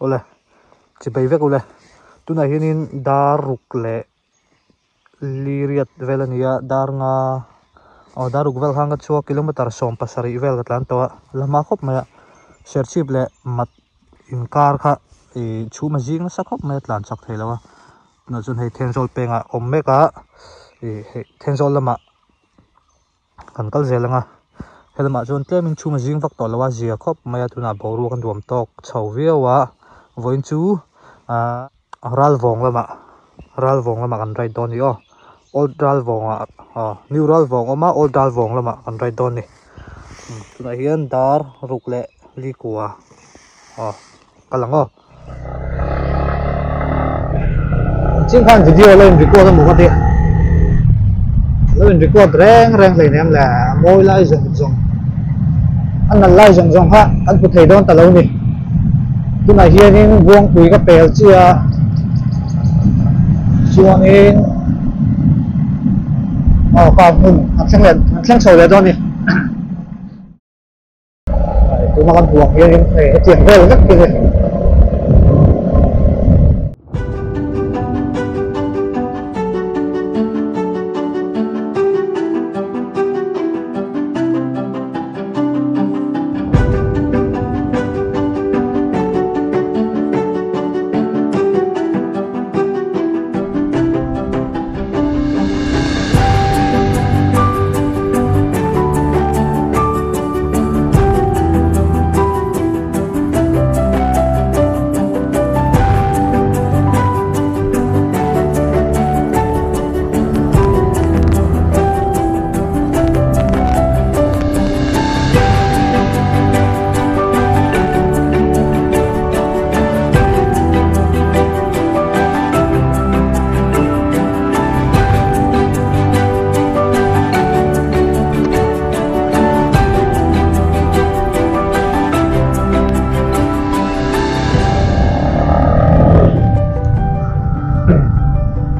Awle chibei vek ule tunah hianin dar ruk leh li riat vel a ni a dar nga aw dar ruk vel khan ka chhuak kilometer 17 vel ka tlan tawh a la hma khawp mai a serchhip leh mat inkar kha ih chhum a zing nasa khawp mai a tlan chak thei lo a tunah chuan hei Thenzawl pengah awm mek a ih hei Thenzawl lamah kan kal zel ang a helamah chuan tlemin chhum a zing vak tawh lo a zia khawp mai a tunah boruak a nuam tawk chho viau a vawiin chu ahh Ralvawng lamah Ralvawng lamah kan ride dawn a ni aw old Ralvawng ah aw new Ralvawng a awm a old Ralvawng lamah kan ride dawn a ni tunah hian dar ruk leh li kua aw kal ang aw. Ching khan video lo in record a maw ka ti lo in record reng reng hleinem le a mawi lai zawng zawng a nal lai zawng zawng kha kan hmu thei dawn ta lo ni tunah hianin buangpui ka pel chiah a chuanin aw ka hmun an thleng leh an thleng chho leh dawn a ni. Tuna kan hmuh ang hianin hei hetiang vel vek hi a ni.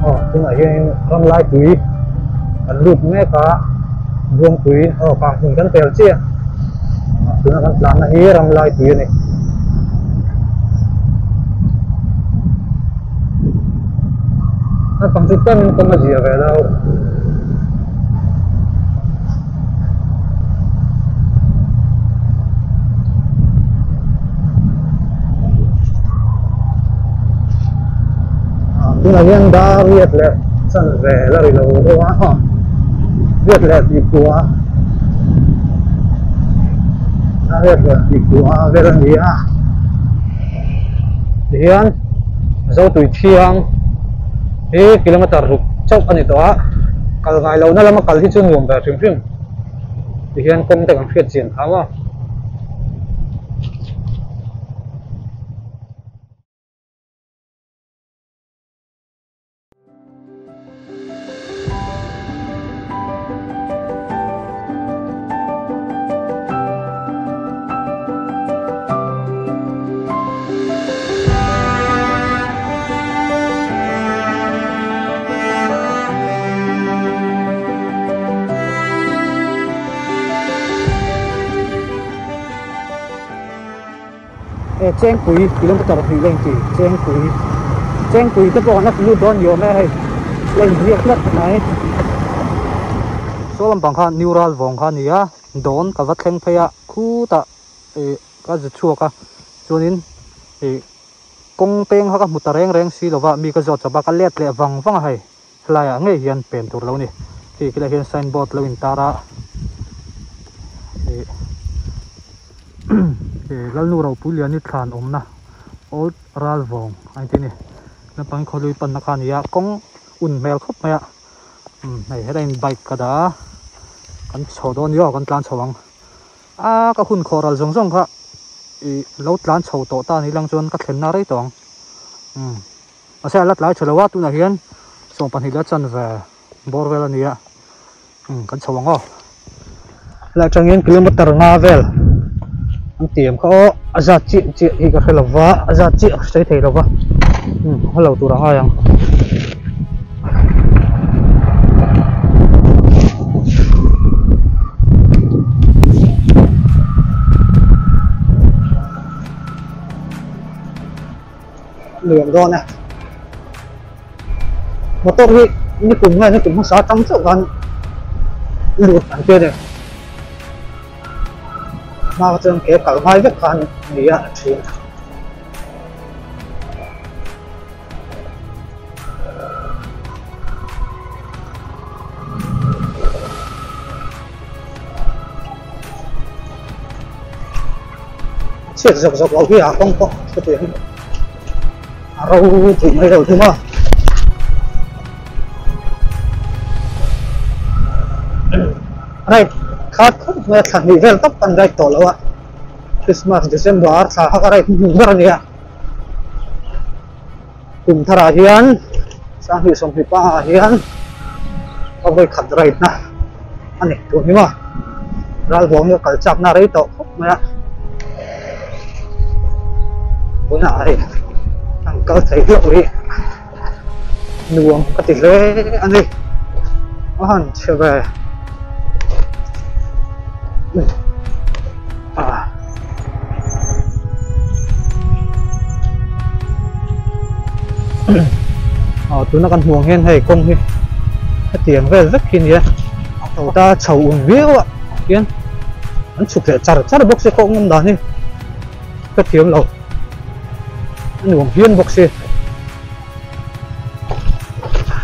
Aw tunah hianin ram lai tui kan lut mek a buangpui aw kang hmun kan tel chiah tuna kan tlanna hi ram lai tui a ni. Naupang chu tlem in kawng a zia ve lo. Tunah hian dar riat leh chan ve la ri lo deuh a riat leh tih pua dar riat leh tih pua vel a ni a tihian Zotui Thiang hi kilometer ruk chauh a ni tawh a kal ngai lohna lama kal hi chu nuam ve hrim hrim tihian kawng te kan hriat chian phah a. E Chengpui kilometer hnih leng chi Chengpui Chengpui te pawh an la ti lut dawn ni awm e hei la inziak tlat mai saw lampang kha new ral vawng kha a ni a dawn ka va thleng phei a khutah ih ka zu chhuak a chuanin ih kawng peng kha ka hmu ta reng reng si lova mi ka zawt chawp a ka let leh vang vang a hei helaiah ngei hian pen tur lo ni khi khilaiah hian sign board lo intar a ih Lalnu Ropuiliani thlan awmna old Ralvawng a inti a ni naupang khawlui panna kha a ni a kawng un hmel khawp mai a umm hei helaiin bike ka dah a kan chho dawn ni aw kan tlan chho ang. A ka hun khawh ral zawng zawng kha ih lo tlan chho tawh ta ni lang chuan ka thlenna rei tawh ang umm mahse a la tlai tha lo a tunah hian 12 la chanve bawr vel a ni a umm kan chho ang aw helai atangin kilometer nga vel an tiam kha aw a zat chiah chiah hi ka hre lo va a zat chiah ka sawi thei lo va umm halo tur a ngai ang. nuam dawn e. Motor hi nikum nge nikum hmasa atang chauh khan lut an tia ni. Hma kha chuan ke kal ngai vek khan ni a thin. Chhiat zawk zawk loh hi a kawng pawh chutiang hi a ro thei mai lo thung a. Ride khat khawp mai a thla hnih vel tawp kan ride tawh lo a Christmas December thla kha ka ride hnuhnung ber a nia. Kum tharah hian sanghnih sawmhnih pangah hian ka vawi khat ride na a ni tun hi maw ral vawng hi ka kal chak na rei tawh khawp mai a tunah hei an kal thei hlauh hi nuam ka ti hle a ni a han chhe ve ah. Aw tuna kan hmuh ang hian hei kawng hi hetiang vel vek hi nia ta chho un viau a hian an chhuk leh char char bawk si kawng awm dan hi ka thiam lo a nuam hian bawk si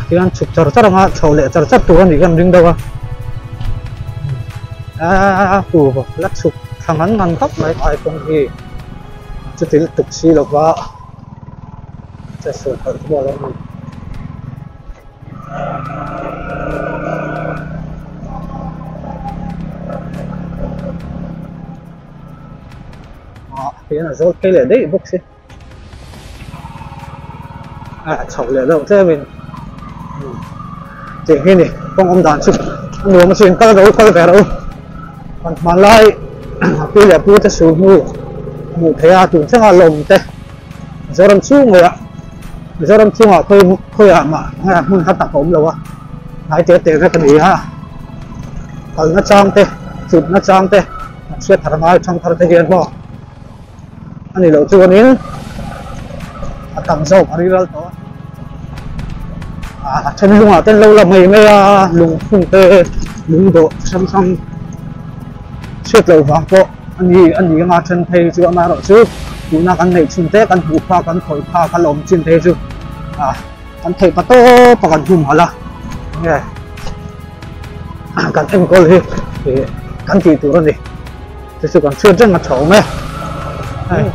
tihian chhuk char char anga chho leh char char tur a nih ka an ring deuh a aaa la chhuk thla ngan ngan khawp mai ai kawng hi chuti lutuk si lova che sual palh te pawh a lo ni. Ah tihian a zawl phei leh daih bawk si ah chho leh deuh tlem in tih hi ni kawng awm dan chu a nuam a chu in kal ro kal ve ro kan hmanlai pi leh pu te sul hnu hmuh theih a tun thlengah lawm te Mizoram chhung ngei ah Mizoram chhungah khawi khawiah mah hmun kha tak a awm lo a hnai te te vek a ni a kalna chang te chutna chang te an hriat thar ngai thang thar te hian maw a ni loh chuanin a tam zawk a riral tawh a a then lungah te an lo la mai mai a lungphun te lung dawh hrang hrang chhiat loh vang pawh a ni a ni anga then phei chu amaherawhchu tuna kan neih chhun te kan hmuh phak kan khawih phak a la awm chin phei chu ah kan theih pa tawp a kan humhalh a enge kan enkawl hi ih kan tih tur a ni. Chu chu kan chhiat reng a tha awm e hei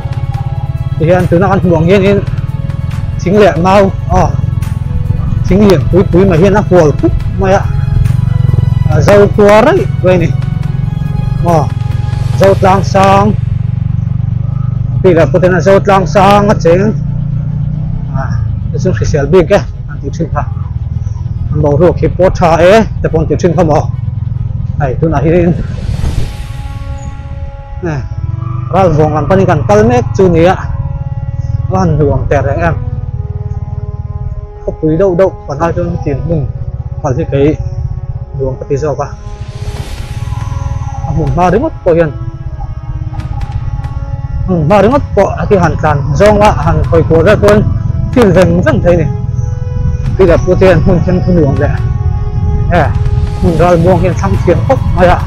tihian tuna kan hmuh ang hianin thing leh mau aw thing lian pui pui mai hian a hual khup mai a a zo kuar raih mai a ni aw zo tlang sang tih leh pawh ten a zo tlang sang a cheng ah chu chu hrisel bik e an tih thin kha an boruak hi pawh tha e te pawh an tih thin kha maw hei tunah hian. Ral vawng lam panin kan kal mek chu nia a han nuam teh reng em khawpui deuh deuh panah chuan hetiang hmun kal hi kei nuam ka ti zawk a a hmun hma ringawt pawh hian a hmun hma ringawt pawh a ti han tlan zawng a han hawi kual vel pawn feel veng veng thei a ni tui leh pute hian hmun then thu nuam leh e hmun ral muang hian thlang thiam khawp mai a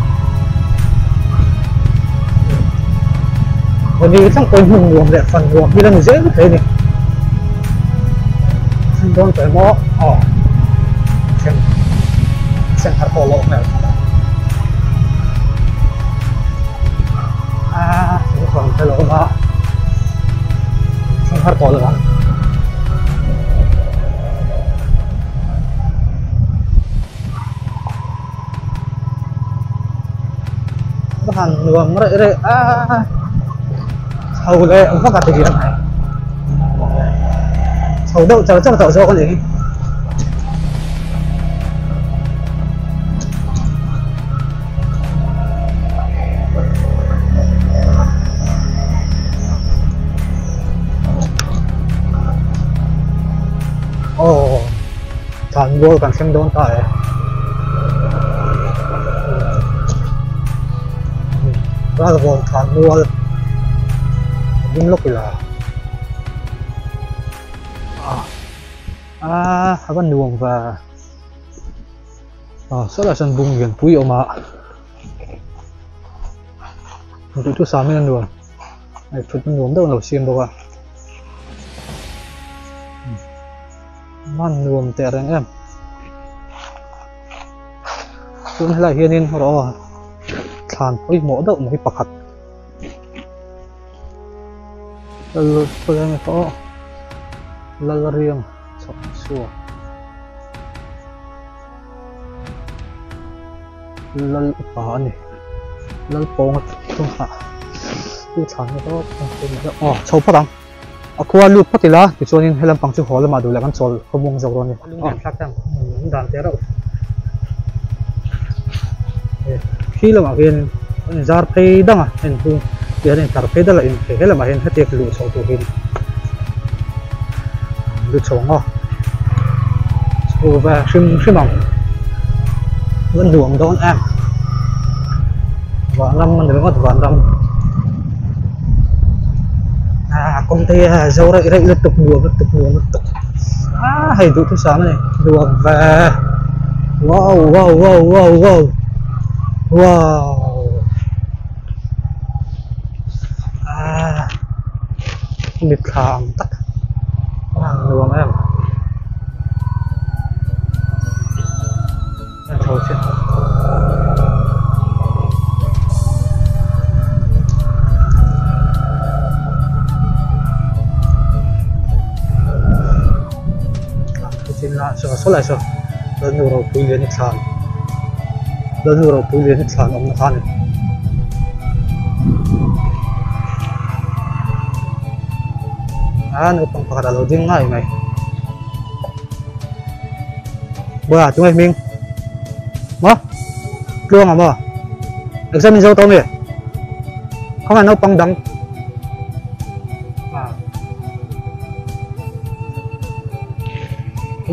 awni tlang pawhin hmun nuam leh fan nuam hi la ni zel thei a ni thlen dawn tawh emaw aw thleng thleng har tawh loh hmel a thing te lo awm a thleng har tawh lo ang. Va han nuam reh reh a chho leh vak a ti hian chho deuh char char tawh zawk a ni. Aw tlan bual kan thleng dawn ta e ral vawng tlan mual ding lawk ila. A a va nuam ve aw sawlaiah sawn bung lian pui a awm a duhthusam in a nuam hei thutna nuam deuh an lo siam bawk a a nuam teh reng em chuan helaiah hianin erawh aw thlan pawimawh deuh mai pakhat. Lalriang pawh Lalriang chhawk chhuak Lal upa a ni Lalpawnga chungah chu thlan na tawp aw chho phawt ang a khua lut phawt ila tichuanin he lampang chu haw lamah duh leh kan chawl khawmuang zawk dawn a ni aw dan teh reuh khi lamah khian an inzar phei dang a heng chu ti hian an intar phei dal a in he lamah hian hetiang luh chhoh tur hi lu chho ang aw chho ve hrim hrim ang a nuam dawn em vanram a ni ringawt vanram ah kawng te hi a zo raih raih lutuk nuam lutuk nuam lutuk ah hei duhthusam a ni nuam ve wow wow wow wow wow wow ah mitthla ang tak a nuam em a chho chiah saw saw lai saw Lalnu ropui lian i thlan Lalnu ropui lian i thlan awmna kha a ni. A naupang pakhat a lo ding ngai mai. Bawia tunge hming maw tluang a maw exam in zo tawh nge khawngaih naupang dang a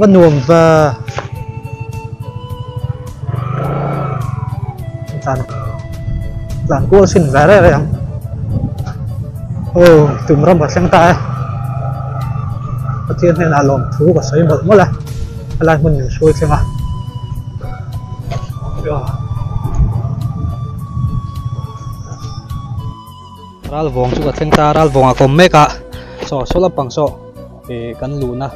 va nuam va tlan tlan kual sin ve reng reng ang aw tum ram ka thleng ta e Pathian hnenah lawmthu ka sawi mawlh mawlh a helai hmun min hruai thleng a ral vawng chu ka thleng ta a ral vawngah ka awm mek a saw saw lampang saw ih kan luhna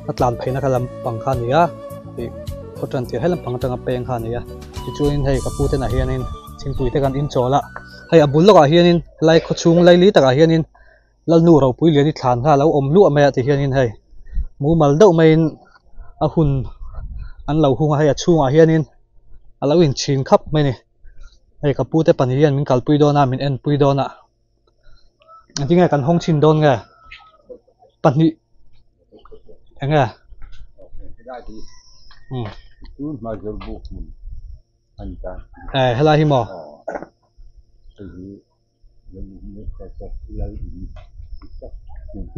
a tlan pheina kha lampang kha a ni a ih khaw tan tir he lampang atanga peng kha a ni a tichuanin hei ka pu te nah hianin thingpui te kan inchawl a hei a bul lawkah hianin helai khawchhung laili takah hianin Lalnu ropui lian i thlan kha a lo awm luah mai a ti hianin hei mumal deuh maiin a hun an lo hung a hei a chhungah hianin a lo inchhin khap mai a ni hei ka pu te pahnih hian min kalpui dawn a min enpui dawn a engtin nge kan hawng chhin dawn nge pahnih eng nge eh helai hi maw.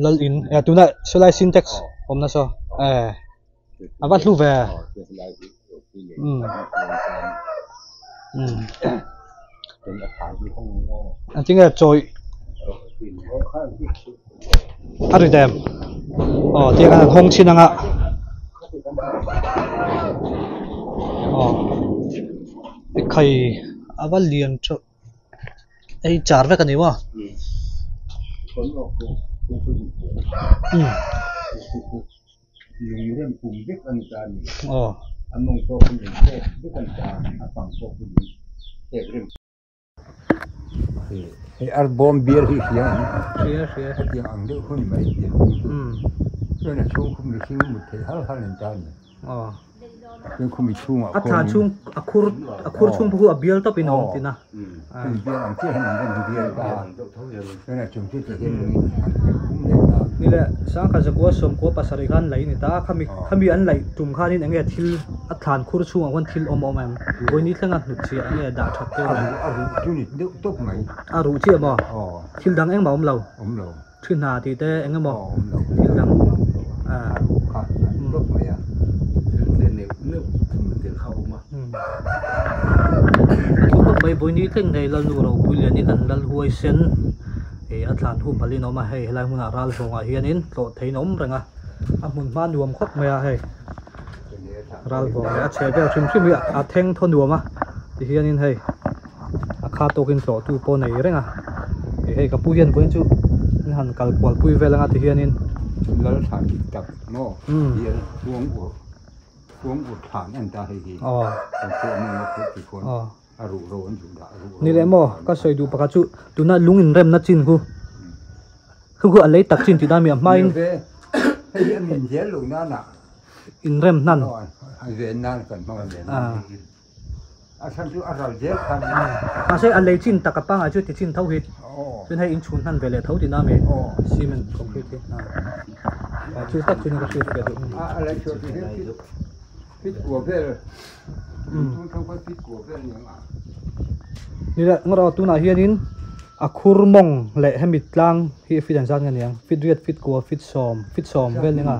Lal in eh tuna sawlai sintex awm nasa eh a va hlu ve umm umm engtin nge chawi a ri dem aw tiang an hawng chhin anga aw khai a va lian teuh. Hei char vek a ni maw? Aw. Hei arbawm bial hi hria ang hetiang ang deuh hun mai pianpui chu chuan a chhung khu mihring mut theih har har an ta a ni. A thlan chhung a khur a khur chhung pawh khu a bial tawp in a awm tina. Ni le sangkhat zakua sawmkua pasarih khan laih a ni ta a khami khami an laih tum khanin eng nge thil a thlan khur chhungah khuan thil awm a awm em vawiin thlenga hnut chhiah eng nge dah that te a ruh chiah maw thil dang engmah a awm lo. Thi hna tih te eng emaw thil dang a thu khawp mai Buini thleng nei Lalnu Ropui lian hi kan lal huai sen ih a thlan hum halh in a awm a hei helai hmunah ral zawngah hianin tlawh theihin a awm reng a. A hmun hma nuam khawp mai a hei ral vawng leh a chheh vel hrim hrim hi a theng thaw nuam a tihianin hei a kha tawkin tlawh tu pawh nei reng a ih hei ka pu hian vawiin chu an han kal kual pui vel anga tihianin Lal thlan dik tak maw hian huang ur huang ur thlan a ni ta hei hi kan pawh mawng a phurh ti khawn a ruh ro an duh dah ruh ro Ni leh maw ka sawi duh pakhat chu tuna lung inremna chin khu Khu khu a lei tak chin tih dan mi a hmain. Ni ve, hei hi a min zel lo nan ah. Inrem hnan. A ven nan kan hmang a ven nan hei hi. A chhan chu a ral zel khan. Mahse a lei chin tak a pangai chu ti chin tho hi. Chuan hei inchhun hnan ve leh tho tih na mi. Cement concrete hi. A chu tak chu ni ka hriat ve duh. A lei chhuah chu hi fit kua vel. Tun tho khan fit kua vel ni ang a. Ni leh ngawt aw tunah hianin a khur mawng leh hemi tlang hi fit an zat nge niang fit riat fit kua fit sawm fit sawm vel ning a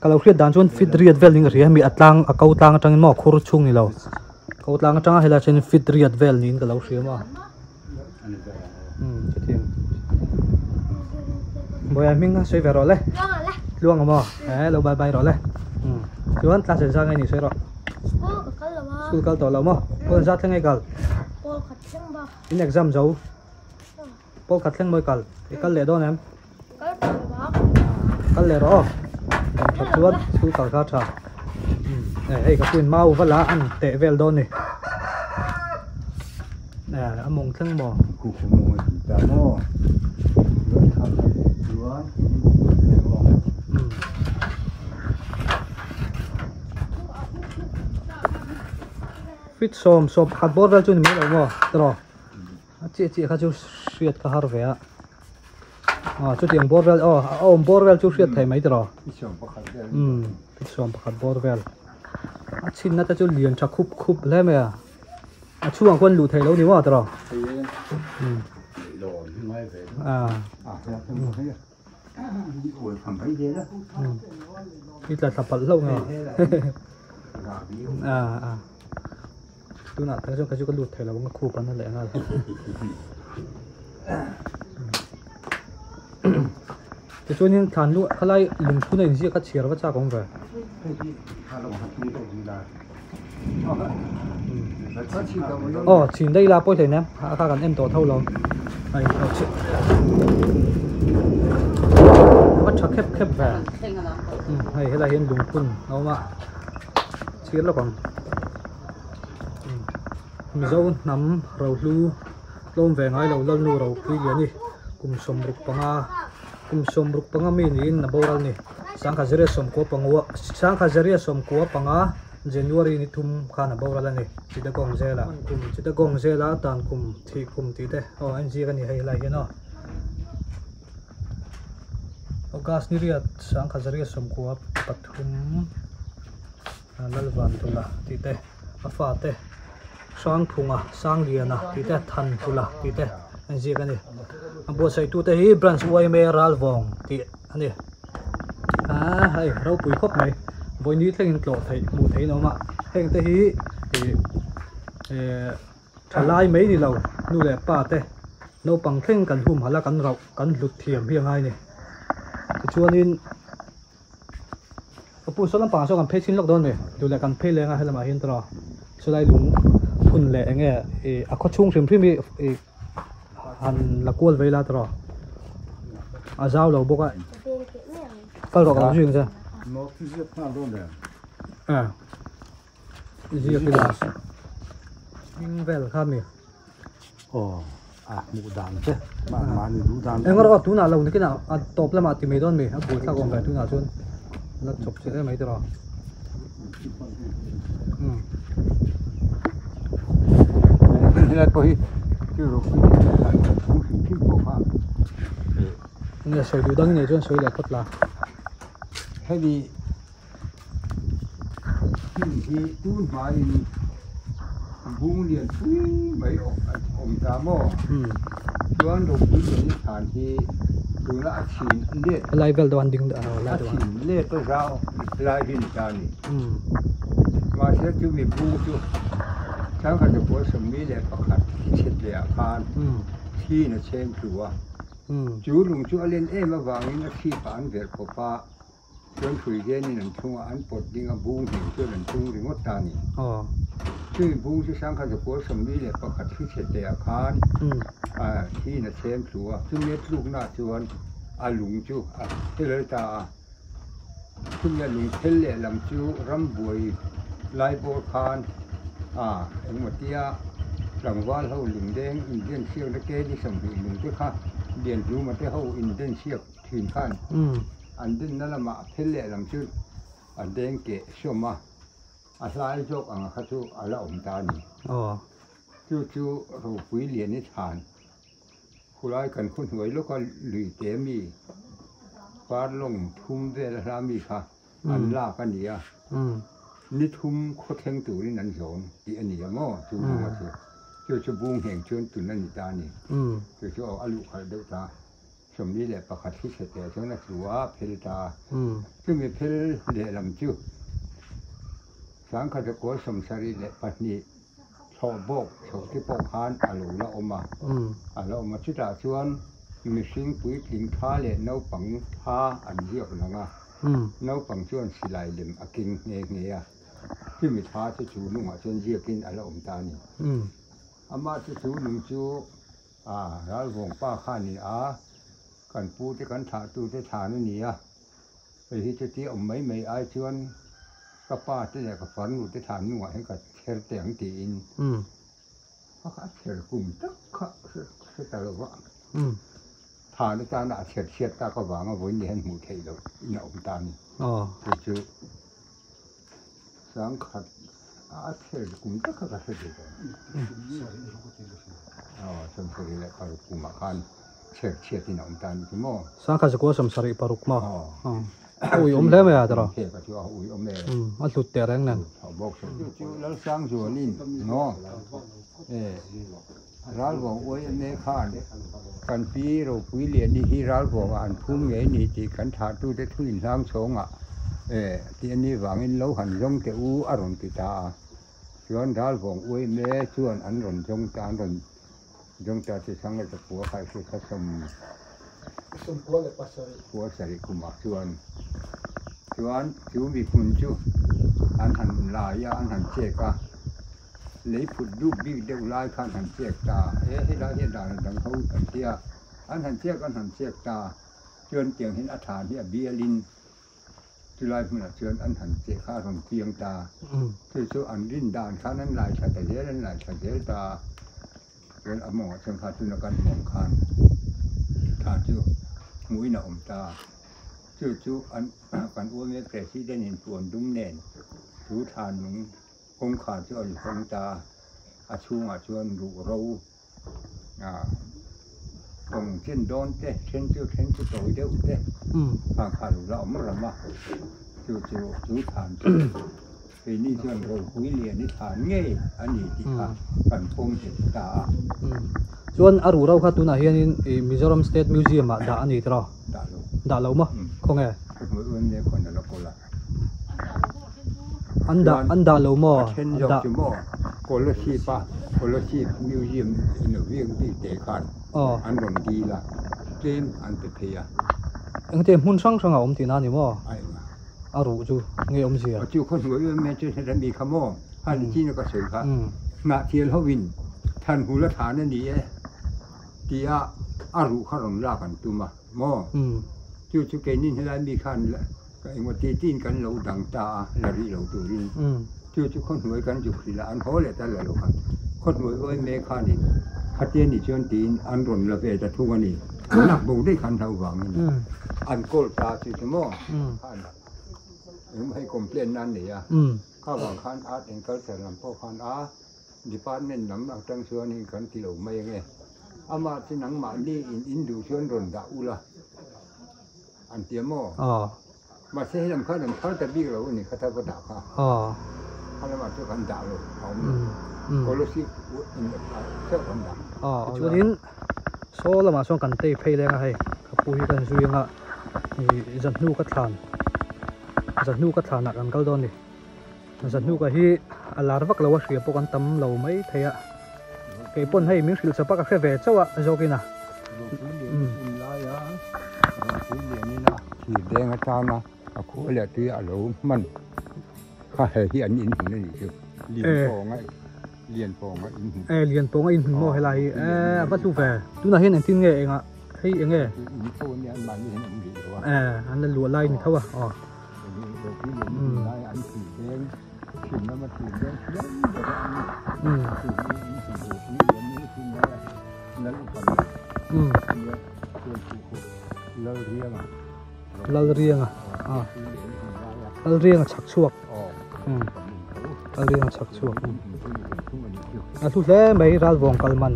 ka lo hriat dan chuan fit riat vel ning ka hria hemi a tlang a ko tlang atangin maw khur chhung ni lo ko tlang atanga helai chuan fit riat vel niin ka lo hria maw umm chutiang Bawiha hming a sawi ve rawh le Tluanga maw eh lo bye bye rawh le umm chuan class exam nge ni sawi rawh School ka kal lo a School kal tawh lo maw Pawl zat thleng nge kal Pawl khat thleng ba In exam zo Pawl khat thleng mawi kal i kal leh dawn em Kal tawh lo a Kal leh rawh aw Dam that chuan school kal kha tha umm hei ka puin mau vala an teh vel dawn ni. A mawng thleng maw? Khu khu mawng a ti ta maw? Chuan thla khat chuan Fit sawm sawm pakhat bawr vel chu ni mai lo maw tiraw? A chiah chiah kha chu hriat kha har ve a. Aw chutiang bawr vel aw a awm bawr vel chu hriat thei mai tiraw? Fit sawm pakhat vel. Umm fit sawm pakhat bawr vel. A chhinna te chu lian tha khup khup hle mai a. A chhungah khuan luh theih lo ni maw tiraw? I tla thla palh hlauh nge tunah tak chuan kei chu ka lut thei lo ang a khup an la leh nghal tichuanin thlan luh khalai lungphun a inziak a chhiar va chak awm ve. Aw chhin daih ila pawi hlei nen a kha kan en tawh tho lo a in aw chhi a tha khep khep ve hei helai hian lungphun a awm a chhir lawk ang mizo hnam rohlu tlawm ve ngai lo lalnu ropui lian hi kum sawmruk panga kum sawmruk panga mi niin a boral a ni. Sangha Zaria sawmkua pangua Sangha Zaria sawmkua panga January ni thum khan a boral a ni Chittagong zela kum Chittagong zela tan kum thih kum tih te aw a inziak a ni hei helai hian aw August ni riat Sangha Zaria sawmkua pathum Lalvantula tih te a fate Hrangphunga Sangliana tih te Thanhula tih te a inziak a ni a buatsaih tute hi Branch yma Ralvawng tih a ni ah hei ropui khawp mai vawini thlengin tlawh theih hmuh theih in a awm a heng te hi ih eh thalai mai ni lo nu leh pa te naupang thleng kan humhalh a kan rauh kan hlut thiam hi a ngai a ni tichuanin. Ka pu saw lampangah sawn kan phei chhin lawk dawn a ni duh leh kan phei leng a helamah hian tawh chulai lung phun leh eng nge ih a khaw chhung hrim hrim hi ih han la kual vei la tawh a zau lo bawk a kal rawh ka lo zui ang che a ziak ila hming vel kha mi. Aw a hmuh dan che mahni duh dan eng erawh tunah lo nikin ah a tawp lamah ti mai dawn mi a buai thlak awm ve tunah chuan la chawp chilh em mai tiraw umm helai pawh hi hrim hrim pawh kha enge sawi duh dang i neih chuan sawi leh phawt la hemi Hnim hi tun hmain bung lian pui mai awm ta maw? Chuan ropui lian hi thlan hi tuna a chhin let Lai vel deuh an ding a chhin let a zau lai hi ni ta a ni. Mahse chumi bung chu Sangkhat pawl sawmli leh pakhat thi chhet leh ah khan thiin a chhem tlu a. Chu lung chu a len em avangin a chhipah an verh pawp a, chuan hrui venin an thung a, an pawt ding a, bung hming chuan an tung ringawt ta a ni. Chumi bung chu sangkhat zakua 41 thli chhe teh ah khan thiin a chhem thlu a, chumi a tlukna ah chuan a lung chu a phel ta a. Chumi a lung phel lehlam chu rambuai lai bawr khan engmaw tia tlangval ho lungdeng indensiakna ke ni 20 lung te kha Lianhluma te ho indensiak thin khan an dinna lamah a phel lehlam chu a deng keh sawm a, a hlai zawk ang kha chu a la awm ta a ni. Chu chu ropui lian i thlan. Khulai kan khaw hnuai lawka lui te mi parlawng thum vel a hla mi kha an lak a ni a, ni thum khaw thleng turin an zawn tih a ni a maw chu lunga chu, chu chu bung ngheng chuan tun a ni ta a ni, chu chu a luh khalh deuh ta, 41 hi chhe teh chuan a tlu a, a phel ta a, chumi phel lehlam chu 1972. Thlawh bawk chhoh te pawh khan a lo la awm a, a la awm a. Chutah chuan mihring puitling tha leh naupang tha an ziak lang a, naupang chuan silai lem a keng nghe nghe a, chumi tha chu chu nungah chuan ziakin a la awm ta a ni. Amah chu chu nung chu ralvawng pa kha a ni a, kan pu te kan thlahtu te thlan a ni a, hei hi chutia awm mai mai ai chuan Ka pa te leh ka farnu te thlan hnungah hian ka chher teh ang tiin a kha a chher kum tak kha hre ta lo va, thlan atana a chher chhiat tak avanga vawiin ni hian hmuh theih loh in a awm ta a ni. Chu chu sangkhat a chher kum tak kha ka hre thei tawh lo. 76 kumah khan chher chhiatin a awm ta a ni chu maw. 1976 maw? A ui awm hle mai a tawrh. A hlut teh reng nen. Chu Lalsang zualin maw Ralvawng uaia khan kan pi ropui liani hi Ralvawngah an phum ngei ni tih kan thlahtute thu inhlang chhawngah tih a nih vangin lo han zawng teh u a rawn ti ta a. Chuan Ralvawng uaia chuan an rawn zawng ta an rawn zawng ta chu Sangha Zakua kha i hriat kha 97 kumah chuan chuan chu mihmun chu an han lai a an han chek a lei phut dup bik deuh lai khan han chek ta e helai hian dan a dang ho an tia an han chek an han chek ta chuan tiang hian a than hi a bialin chulai hmunah chuan an han cheh kha a rawn piang ta chu chu an rin dan khan an lai thla ta zel an lai thla zel ta. Chuan a mawngah chuan kha tuna kan mawng khan thla chu hmuhin a awm ta. Chu chu an kan UMA President in puan dum nen chu thla nung kawngkhar chu a inhawng ta. A chhungah chuan ruh ro tawng chen dawn te, then chu then chu tawi deuh te khang kha lo la awm ram a. Chu chu chu thlan chu. Keini chuan ropui lian i thlan ngei a ni tih kha kan pawm nghet ta a. Chuan a ruh ro kha tunah hianin i Mizoram State Museum ah dah a ni tiraw? Dah lo. Dah lo maw? Khawnge? Ka hmuh em em khawn a la kawl a. An dah an dah lo maw? A then zawk chu maw Kolasib a Kolasib Museum emaw viak bik te khan an rawn dil a, tlem an pe phei a. Engte hmun hrang hrang a awm tihna a ni maw? A engah? A ruh chu nge awmzia? Chu khaw hnuai em em chu heta mi kha maw? Han chin a ka sawi kha. Hnah thial ho in than hul a thlan a ni e tia a ruh kha rawn lak an tum a maw? Chu chu keinin helai mi khan engmaw ti tiin kan lo dang ta a la rih lo turin. Chu chu khaw hnuai kan zuk hrilh a an haw leh ta la lo khan khaw hnuai em em khanin khatia ni chuan tiin an rawn la ve ta thung a ni. An lak bo daih khan hlau vangin an kawl ta chu chu maw khan engemaw hei complaint na an nei a kha vang khan art and culture lam pawh khan a department lam atang chuanin kan ti lo mai ange amah chu nangmahni in in duh chuan rawn dah ula an ti a maw mahse hei lam khan an phal ta bik lo a ni kha ta va dah kha kha lamah chuan kan dah lo a awm lo scholarship in chauh kan dah. Tichuanin Saw lamah chuan kan tei phei leng a hei ka pu hi kan zui anga ih zanhnu ka thlan zanhnu ka thlanah kan kal dawn a ni zanhnu ka hi a lar vak lo a hria pawh kan tam lo mai thei a kei pawn hei min hrilh chawp a ka hre ve chauh a zawkin a. Deng atana a khua leh tui a lo hman kha he hi an inhmun a nih chu. Lianpawnga Lianpawnga inhmun. E Lianpawnga inhmun maw helai hi e a va hlu ve. Tunah hian engtin nge engah hei eng nge? In tho a nia an mahni hian an rih lo a. E an la luah lai ni tho a aw. An thil deng thin lama thil deng thiam ber a ni. Chu hi in hmu pui lian ni thin mai a lal upa ni a nia chuan chu khu Lalrianga Lalrianga a Lalrianga chhak chhuak Lalrianga chhak chhuak a hlu hle mai ralvawng kal man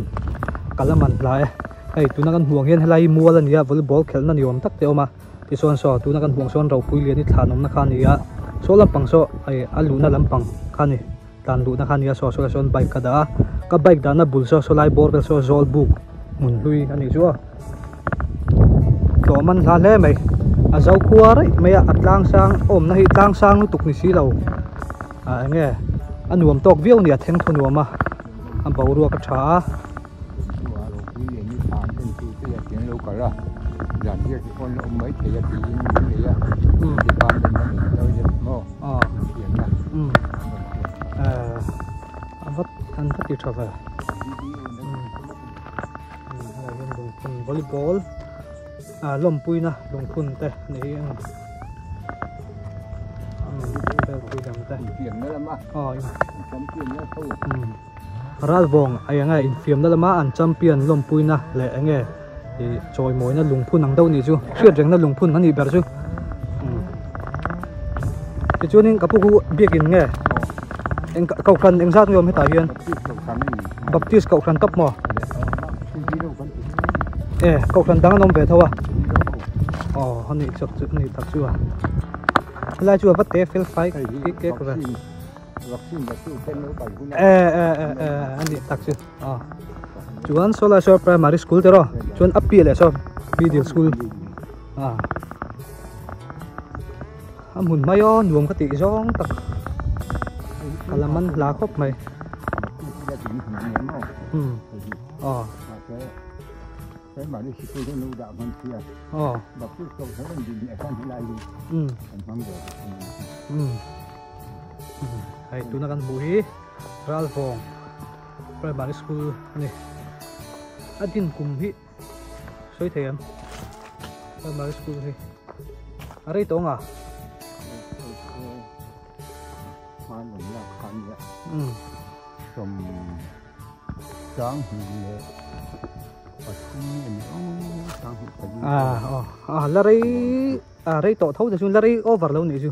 kal a man hla e hei tuna kan hmuh ang hian helai hi mual a ni a volleyball khelhna ni awm tak te a awm a. Tichuan saw tuna kan hmuh ang sawn ropui lian hi thlan awmna kha a ni a, saw lampang saw hei a luhna lampang kha a ni tlan luhna kha a ni a saw saw sawn bike ka dah a ka bike dahna bul saw saw lai bawr vel saw zawl buk hmun hlui a nih chu aw tlawm an hla hle mai a zo khua raih mai a a tlang sang awmna hi tlang sang lutuk ni si lo ah eng nge a nuam tawk viau a ni a thengthaw nuam a a boruak a tha a. A va an va ti tha ve helai hian lungphun volleyball ah lawmpuina lungphun te ni hi a. Ralvawng a eng nge infiamna lama an champion lawmpuina leh eng nge ih chawimawina lungphun ang deuh nih chu hriat rengna lungphun a nih ber chu tichuanin ka pu khu biakin nge eng kohhran eng zat nge awm hetah hian baptist kohhran tawp maw e kohhran dang an awm ve tho a aw a nih chak chu a nih tak chu a helai chu a va te fel fai kek kek ve. E e e e a nih tak chu aw chuan saw lai saw primary school te rawh chuan a piah leh saw middle school a a hmun hmai aw nuam ka tih zawng tak ka la man hla khawp mai umm aw. Aw umm umm. Hei tuna kan hmuh hi Ralvawng Primary School a ni. A din kum hi sawi thei em Primary School hi a rei tawh ang a? Umm. Ah la rei ah rei tawh tho te chu la rei over lo nih chu.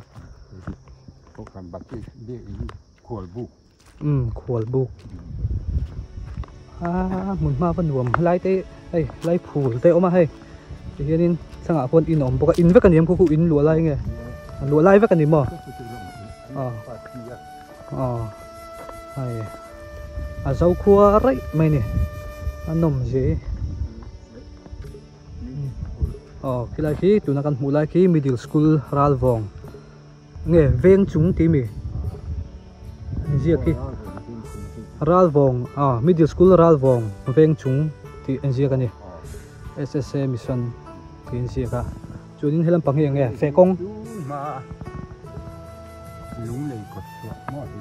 Kohhran Baptist biakin khual buk. Umm khual buk. Ah hmun hma va nuam helai te hei helai phul te a awm a hei tihianin thlangah khuan in a awm bawk a in vek a ni em khu khu in luah lai nge luah lai vek a ni maw aw aw hei a zo khua raih mai a ni a nawm zia hi. Aw khilai khi tuna kan hmuh lai khi middle school Ralvawng nge veng chung tih mi inziak hi Ralvawng ah middle school Ralvawng veng chung tih inziak a ni S_S_A mission tih inziak a chuanin helam pang hi eng nge fehkawng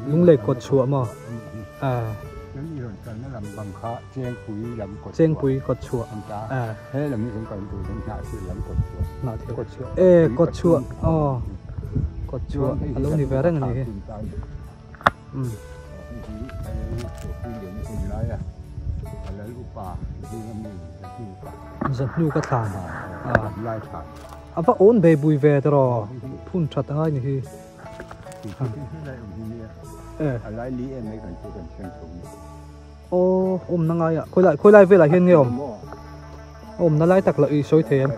Lunglei kawt chhuah maw ah. Chengpui kawt chhuah ah. Hnahthil kawt chhuah e kawt chhuah aw kawt chhuah a lo ni ve reng a ni hi umm. Zahnu ka thlan ah a va awn ve bui ve tawh phun that a ngai ni hi. Aw awmna ngai ah khawilai khawilai velah hian nge awm awmna lai tak lah i sawi thei em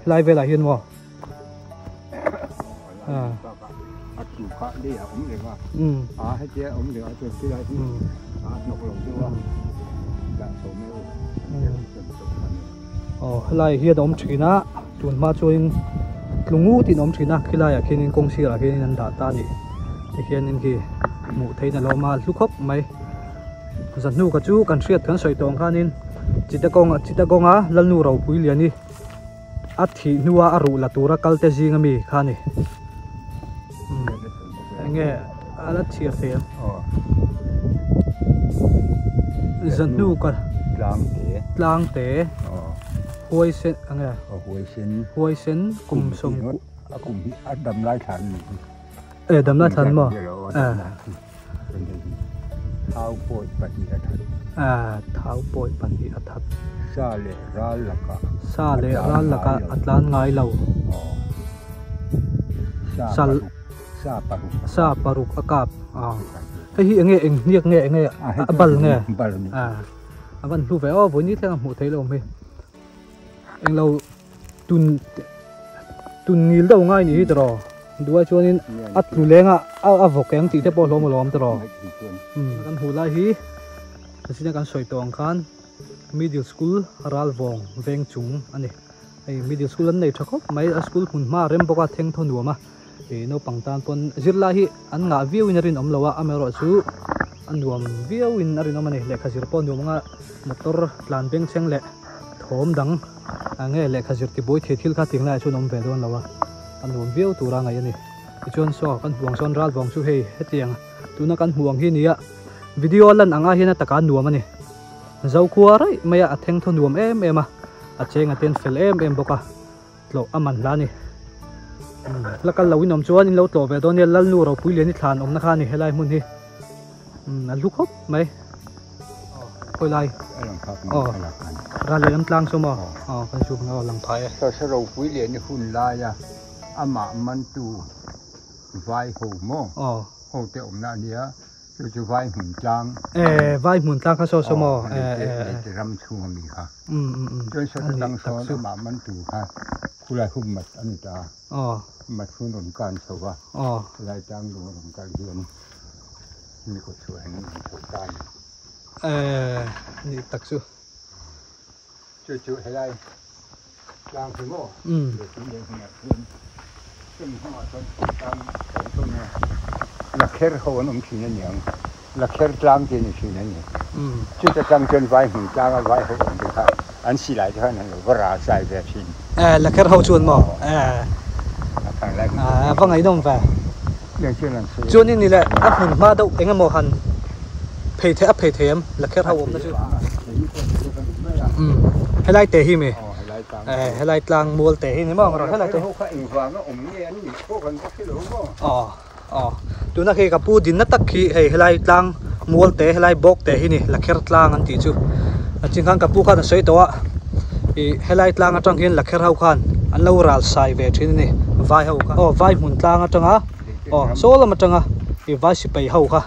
helai velah hian maw Aw helai hian a awm thin a tun hma chuanin tlungu tih a awm thin a khilaiah khianin kawng sirah khianin an dah ta a ni tikhianin khi hmuh theihin a lo awm a hlu khawp mai zahnuka chu kan hriat kan sawi tawh ang khanin Chittagong Chittagong a Lalnu Ropuiliani. A thih hnua a ruh la tura kal te zing ami kha a ni. Enge a la chhiar thei ang. Zahnu ka tlang te tlang te huai sen enge huai sen huai sen kum sawm a kum hi a dam lai thlan ni e dam lai thlan maw Thau pawi pahnih a that. Thau pawi pahnih a that. Sa leh ral lakah Sa leh ral lakah a tlan ngai lo. Sa paruk. Sa paruk. Sa paruk a kap. Hei hi enge eng hniak nge enge a bal nge? Bal ni. A van hlu ve aw vawi ni thleng a hmuh theih lo awm hi. Englo tun tun ngil deuh ngai ni hi tiraw duai chuanin a tlu leng a a vawk eng tih te pawh hlawm alawm tiraw kan hmuh lai hi zina kan sawi tawh ang khan middle school ralvawng veng chung a ni hei middle school an nei tha khawp mai a school hmun hma a rem bawk a theng thaw nuam a ih naupang tan pawn zirlai hi an ngah viau in a rinawm lo a amaherawhchu a nuam viau in a rinawm a ni lehkha zir pawh a nuam ang a motor tlan beng chheng leh thawm dang a nge lehkha zir tibuai thei thil kha ting laiah chuan a awm ve dawn lo a a nuam viau tura ngaih a ni tichuan saw kan hmuh ang sawn ral vawng chu hei hetiang tuna kan hmuh ang hi nia video lan ang ah hian a taka nuam a ni zokhua raih mai a a theng thaw nuam em em a a cheng a ten fel em em bawk a tlawh a man hla a ni la kal lo in awm chuan in lo tlawh ve dawn nia Lalnu ropui lian i thlan awmna kha a ni helai hmun hi a hlu khawp mai khawi lai aw ral leh lam tlang saw maw aw kan chu aw lang phah e. Sasa ropui lian i hun laia amah mantu vai ho maw ho te awmna a nia. Chu chu vai hmun tlang. E vai hmun tlang kha saw saw maw? E e e. Ram chhung ami kha. Um um um. Chuan saw tang sawn amah man tu kha khulai hum mat a ni ta. Aw. Mat hun rawn kan chho va. Aw. Khulai tlang lung a rawn kal hian mi kawt chhuah hian an chho ta a ni. E ni tak chu. Chu chu helai tlang hi maw? Um. Lakher ho an awm thin a niang. Lakher tlang te a ni thin a ni. Chuta tlang chuan vai hmun tlanga vai ho awm te kha an silai te khan an lo va ral sai ve thin. Eh, lakher ho chuan maw? Eh. A va ngaihnawm ve. Chuan in ni le a hmun hma deuh eng emaw han phei theih a phei thei em lakher ho awmna chu. Umm helai te hi mi eh helai tlang mual te hi ni maw ang helai te. Aw aw tuna khi ka pu dinna tak khi hei helai tlang mual te helai bawk te hi ni lakher tlang an tih chu a ching khan ka pu khan a sawi tawh a ih helai tlang atang hian lakher ho khan an lo ral sai ve thin a ni vai ho kha aw vai hmun tlang atanga aw saw lam atanga ih vai sipai ho kha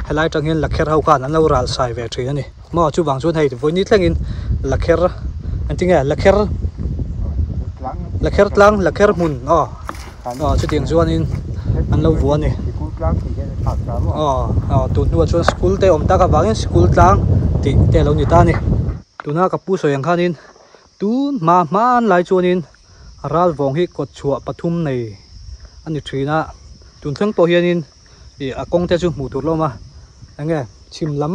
helai atang hian lakher ho khan an lo ral sai ve thin a ni maw chuvang chuan hei vawiin thlengin lakher an ti nge lakher lakher tlang lakher hmun aw. Aw chutiang chuanin an lo vuah a ni aw aw tun hnuah chuan school te awm tak avangin school tlang tih te a lo ni ta a ni tuna ka pu sawi ang khanin tun hma hman lai chuanin ral vawng hi kawt chhuah pathum nei a ni thin a tun thleng pawh hianin ih a kawng te chu hmuh tur la awm a eng nge chhim lam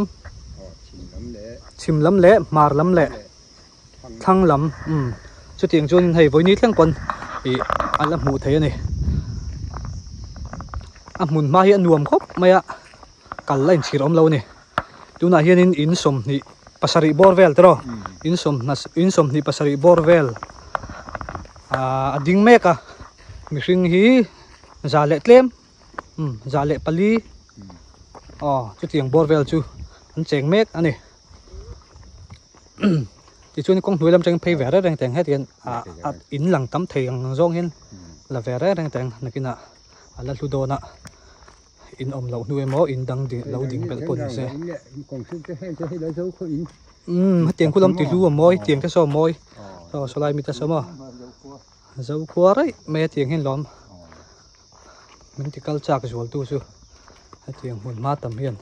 chhim lam leh hmar lam leh. thlang lam umm chutiang chuanin hei vawini thleng pawn ih a la hmuh theih a ni a hmun hma hi a nuam khawp mai a kal a inchhir awm lo a ni tunah hianin in sawmhnih pasarih bawr vel tiraw in sawmhna in sawmhnih pasarih bawr vel ahh a ding mek a mihring hi za leh tlem umm za leh pali aw chutiang bawr vel chu an cheng mek a ni. Tichuan kawng hnuai lam atangin phei ve reng reng teng hetiang ah a in lang tam thei ang zawng hian la ve reng reng teng nakinah a la hlu dawn a in awm loh hnu emaw in dang ding lo ding belh pawh ni se umm hetiang khu lam ti hlu a mawi tiang te saw a mawi aw sawlai mi te saw maw zokhua raih mai a tiang hian lawm min ti kal chak zual tu chu hetiang hmun hma tam hian.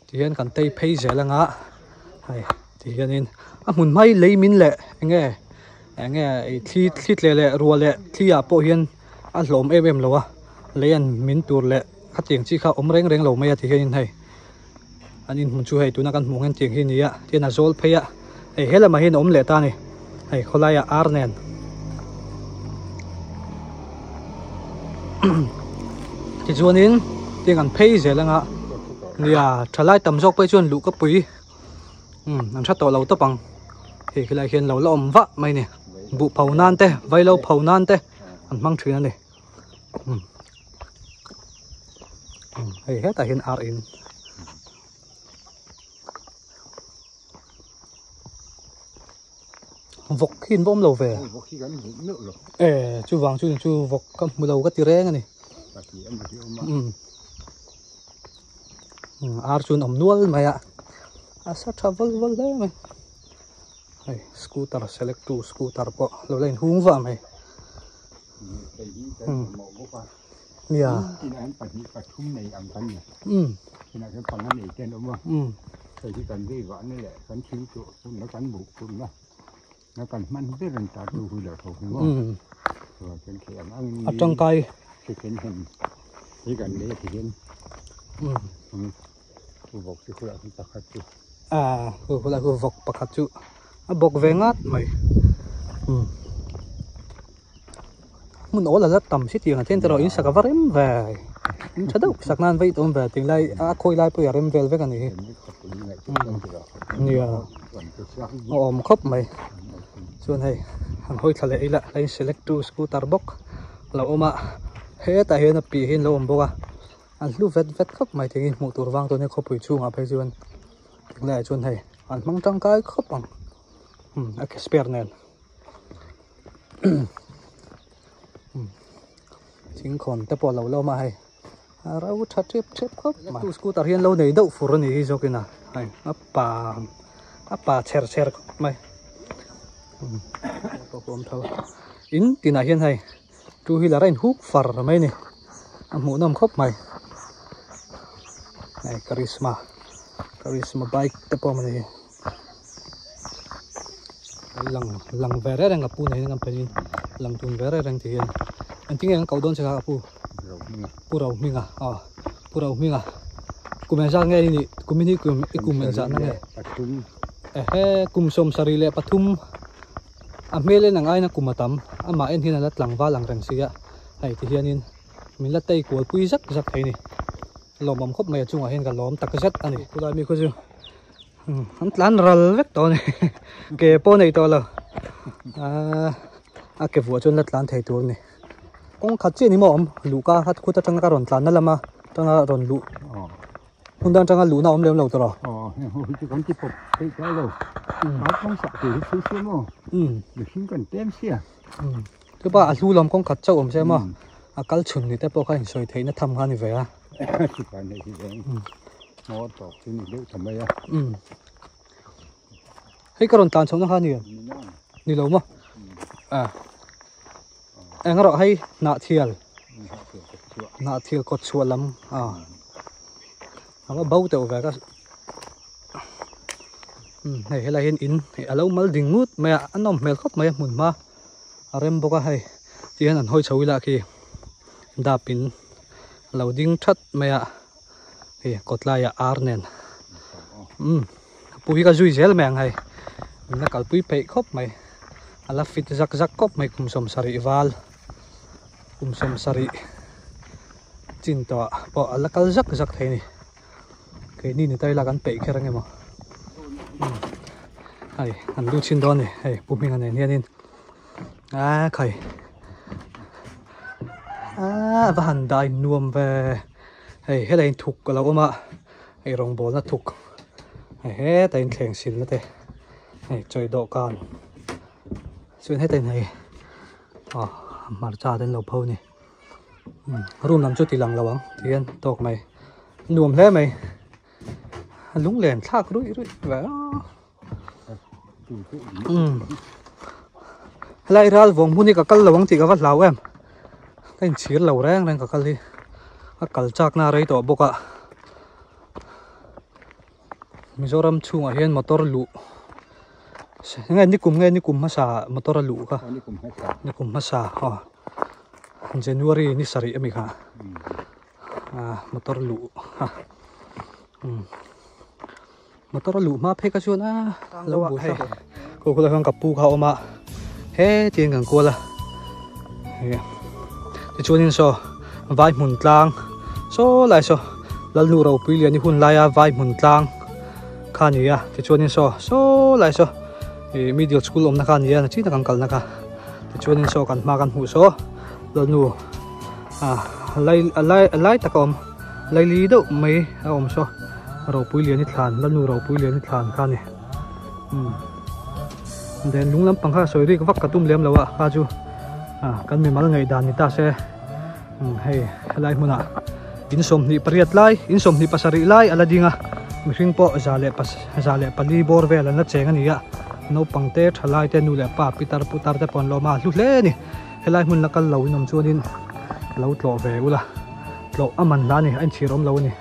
Tihian kan tei phei zel anga hei tihianin a hmun hmai lei min leh enge enge ih thli thli tleh leh ruah leh thli ah pawh hian a hlawm em em lo a lei an min tur leh khatiang chi kha awm reng reng lo mai a tihianin hei. An inhmun chu hei tuna kan hmuh ang hian tiang hi a ni a, tihian a zawl phei a, hei he lamah hian a awm leh ta a ni, hei khawlaiah ar nen. Tichuanin tiang an phei zel anga nia thalai tam zawk pawh hi chuan luh ka pui umm an hre tawh lo tawp ang, hei khilaiah hian lo la awm vah mai a ni, buh pho nan te vailo pho nan te an hmang thin a ni. Hei hetah hian ar in vawk hi an va awm lo ve e chuvang chu chu vawk ka hmu lo ka ti reng a ni ar chu an awm nual mai a a sa tha vawl vawl hle mai. Hei scooter select tu scooter pawh lo la inhung vah mai. Nia. A tangkai. A khu khulai khu vawk pakhat chu a bawk ve ngat mai umm hmun awl a la tam si tiang ah hian erawh in sak a va rem ve in tha deuh sak nan vei tawm ve tinglai a khawi lai pawh hi a rem vel vek a ni hi nia a awm khawp mai chuan hei han hawi thla leh ila hei select two scooter bawk a lo awm a hetah hian a piah hi an lo awm bawk a. An hlu vet vet khawp mai thei hi hmuh tur vang tawh nia khawpui chhungah phei chuan tunlaiah chuan hei an hmang tangkai khawp ang umm a ke spare nen umm thingkhawn te pawh a lo la awm a hei a ro tha tep tep khawp mai tu scooter hian lo nei deuh fur a ni hi zawkin a hei a pa a pa chher chher khawp mai umm pawh awm tho in tinah hian hei. Two wheeler a in huk far mai a ni a hmuhnawm khawp mai hei karizma karizma bike te pawh a ni lang lang ve reng reng a pu nei ang pawhin lang tum ve reng reng ti hian engtin nge an koh dawn che kha a pu pu Rohminga aw pu Rohminga kum engzat nge i nih kum hi kum i kum engzat na nge ehe kum sawmsarih leh pathum. A hmel en ang aiin a kum a tam, amah en hian a la tlangval ang reng si a, hei ti hianin min la tei kual pui zak zak thei a ni. Lawmawm khawp mai a chungah hian ka lawm tak zet a ni. Khulai mi khaw chu an tlan ral vek tawh a ni, ke pawh a nei tawh lo, a ke vuah chuan la tlan thei tur a ni. Kawng khat chiah ni maw awm, luhka khat khut atanga ka rawn tlanna lama tanga rawn luh. Hmun dang atanga luhna awm lem lo tawh Aw heng ho hi chu kan ti pawp theih tawh lo. Hmai kawng sak tur hi thil sia maw? Mihring kan tlem sia. Chupa a hlu lam kawng khat chauh awm se maw? A kal chhun ni te pawh kha insawi theihna tham kha a ni ve a. Chupa nei hi reng hmawr tawk chu ni deuh ta mai a. Hei ka rawn tlan chhohna kha a ni em? Ni lo maw? A eng erawh hei hnah thial hnah thial kawt chhuah lam a a va bo teuh ve ka umm hei helai hian in a lo mal ding ngut mai a a nawm hmel khawp mai a hmun hma a rem bawk a hei ti hian an hawi chho ila khi dap in a lo ding that mai a hei kawt laiah ar nen umm pu hi ka zui zel mai ang hei min la kalpui peih khawp mai a la fit zak zak khawp mai kum sawmsarih val kum sawmsarih chin tawh ah pawh a la kal zak zak thei a ni keini ni ta ila kan peih kher ange maw umm hei an lu chhin dawn a ni hei pu hminga nen hianin a khai a va han dai nuam ve hei helai in thuk a lo awm a hei rawngbawlna thuk hei hetah in thleng silna te hei chawi dawhkan chuan hetah in hei aw hmarcha te an lo pho a ni room lam chu ti lang lo ang ti hian tawk mai nuam hle mai a lunglen thlak ruih ruih ve a umm helai ral vawng hmun hi ka kal lo ang tih ka va hlau em ka inchhir lo reng reng ka kal hi a kal chak na rei tawh bawk a Mizoram chhungah hian motor luh nge nikum nge nikum hmasa motor a luh kha nikum hmasa aw January ni sarih ami kha ah motor luh kha umm. Motor a luh hma phei kha chuan a lo buai hei khu khulai khan ka pu kha a awm a hetiang kan kual a tichuanin saw vai hmun tlang saw lai saw lalnu ropui lian i hun laia vai hmun tlang kha a ni a tichuanin saw saw lai saw ih middle school awmna kha a ni a nachina kan kalna kha tichuanin saw kan hma kan hmuh saw lalnu ah lai lai lai tak a awm. Laili deuh mai a awm saw ropui lian i thlan lalnu ropui lian i thlan kha a ni umm then lung lampang kha sawi rik vak ka tum lem lo a kha chu ah kan mimal ngaihdan ni ta se umm hei helai hmunah in sawmhnih pariat lai in sawmhnih pasarih lai a la ding a mihring pawh za leh pas za leh pali bawr vel an la cheng a ni a naupang te thalai te nu leh pa pitar putar te pawh an lawm a a hlu hle a ni helai hmun la kal lo in awm chuanin lo tlawh ve ula. Tlawh a man hla a ni, a inchhir awm lo a ni.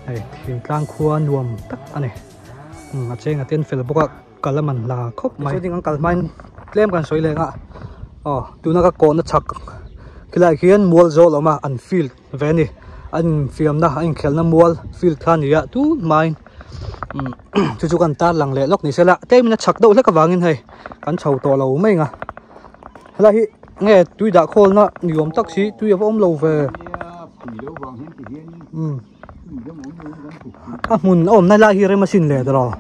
Hei thingtlang khua nuam tak a ni. Umm a cheng a ten fel bawk a, kal a man hla khawp mai. Chuan an kal hmain tlem kan sawi leng a, aw tuna ka kawhna chhak khilaiah khian mual zawl a awm a, an field ve a ni. An infiamna a inkhelhna mual field kha a ni a, tun hmain umm chu chu kan tarlang leh lawk ni se la, tlemin a chhak deuh hlek avangin hei kan chho tawh lo mai ang a. Helai hi nge tui dah khawlna ni awm tak si tui a va awm lo ve umm a hmun a awmna lai hi rem asin le tawh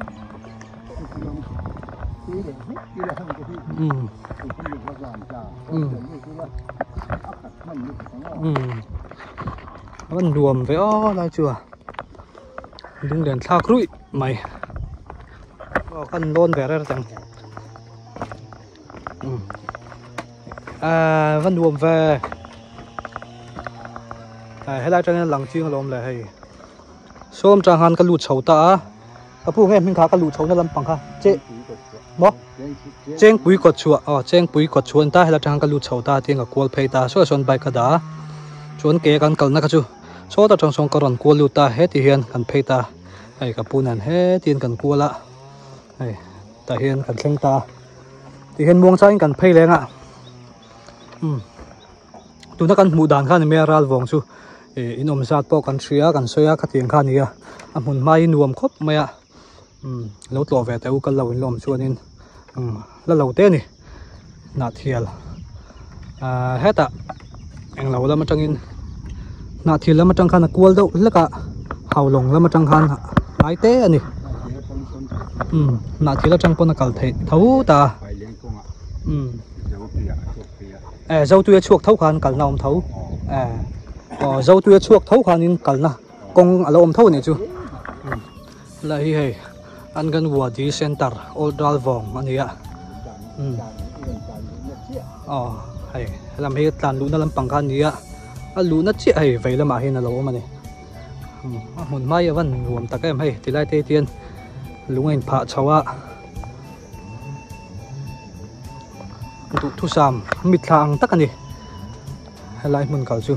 umm umm umm a van nuam ve aw lai chu a lunglen thlak ruih mai aw kan lawn ve reng reng. À va nuam ve à helai atangin a lang chiang alawm le hei sawm tang khan ka lut chho ta a ka pu nge hming kha ka luh chho na lampang kha che maw chengpui kawt chhuah aw chengpui kawt chhuah an ta helai atang khan ka lut chho ta tiang ka kual phei ta saw sawn bike ka dah a chuan ke kan kalna kha chu sawta tang sawn ka rawn kual lut ta heti hian kan phei ta hei ka pu nen hetiang kan kual a hei tah hian kan thleng ta a ti hian muang changin kan phei leng a umm tuna kan hmuh dan kha a ni mai a ral vawng chu ih in awm zat pawh kan hria kan sawi a khatiang kha a ni a a hmun hma hi nuam khawp mai a umm lo tlawh ve teh u kal lo in la awm chuanin umm la lo te a ni hnahthial ahh hetah englo lam atangin hnahthial lam atang khan a kual deuh hlek a haulawng lam atang khan hnai te a ni umm hnahthial atang pawn a kal theih tho ta a umm eh zotui a chhuak tho khan kalna a awm tho eh aw zotui a chhuak tho khanin kalna kawng a lo awm tho a nih chu helai hi hei Anganwadi Center Old Ralvawng a ni a umm aw hei helam hi tlan luhna lampang kha a ni a a luhna chiah hei vei lamah hian a lo awm a ni umm a hmun hma hi a van nuam tak em hei tilai te hian lung a inphah chho a duhthusam mitthla ang tak a ni helai hmun kal chu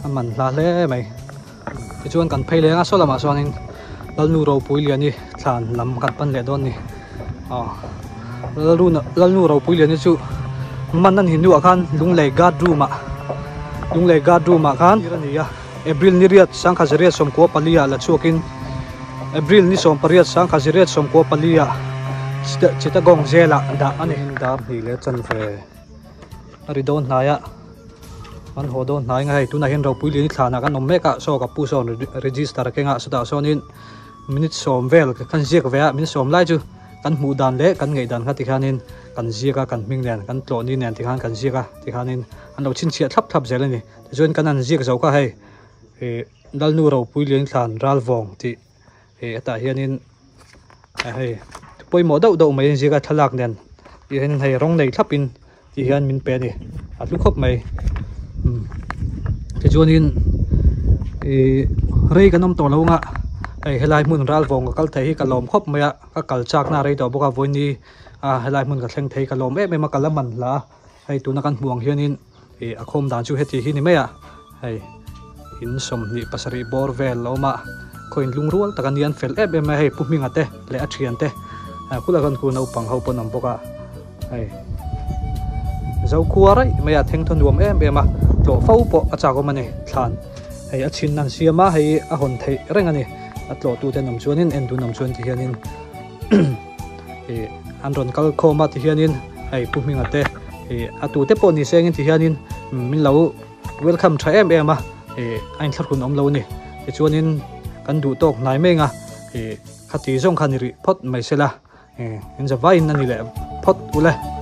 a man hla hle mai. Tichuan kan phei leng a saw lamah chuanin Lalnu ropui liani thlan lam kan pan leh dawn a ni aw Lalnu Lalnu ropui liani chu man a ni hnuah khan Lunglei guard room ah Lunglei guard room ah khan a ni a April ni riat sangkhat zariat sawmkua pali ah la chhuakin April ni sawm pariat sangkhat zariat sawmkua pali ah Chittagong jail ah dah a ni. Dar hnih leh chanve a ri dawn hnai a an haw dawn hnai nga hei tunah hian ropui lian i thlanah kan awm mek a saw ka pu sawn register a keng a chutah sawnin minute sawm vel kan ziak ve a minute sawm lai chu kan hmuh dan leh kan ngaih dan kha tikhanin kan ziak a kan hming nen kan tlawh ni nen tikhan kan ziak a tikhanin an lo chhinchhiah thlap thlap zel a ni tichuan kan han ziak zo kha hei ih Lalnu ropui lian thlan Ralvawng tih Hei hetah hianin hei pawimawh deuh deuh mai zira thlalak nen tih hian hei rawng nei thlapin tih hian min pe a ni a hlu khawp mai umm tichuanin ihh rei kan awm tawh lo ang a hei helai hmun ral vawng ka kal thei hi ka lawm khawp mai a ka kal chak na rei tawh bawk a vawiini a helai hmun ka thleng thei ka lawm em em a ka la man hla a hei tuna kan hmuh ang hianin. Ih a khawm dan chu heti hi ni mai a hei in sawmhnih pasarih bawr vel a awm a khaw in lung rual tak a nia an fel em em mai a hei pu hminga te leh a thian te ah khulai khan khu naupang ho pawn an awm bawk a hei zokhua raih mai a thengthaw nuam em em a tlawh fo pawh a chak awm a ni thlan hei a chhin an siam a hei a hawn theih reng a ni. A tlawh tu te an awm chuanin en dun awm chuan ti hianin ih an rawn kal khawm a ti hianin hei pu hminga te ih a tu te pawh ni se engin ti hianin min lo welcome tha em em a ih a inthlahrun awm lo a ni tichuanin kan duh tawk hnai meng a ih khati zawng kha ni rih phawt mai se la ih in zavaiin a ni leh phawt ule.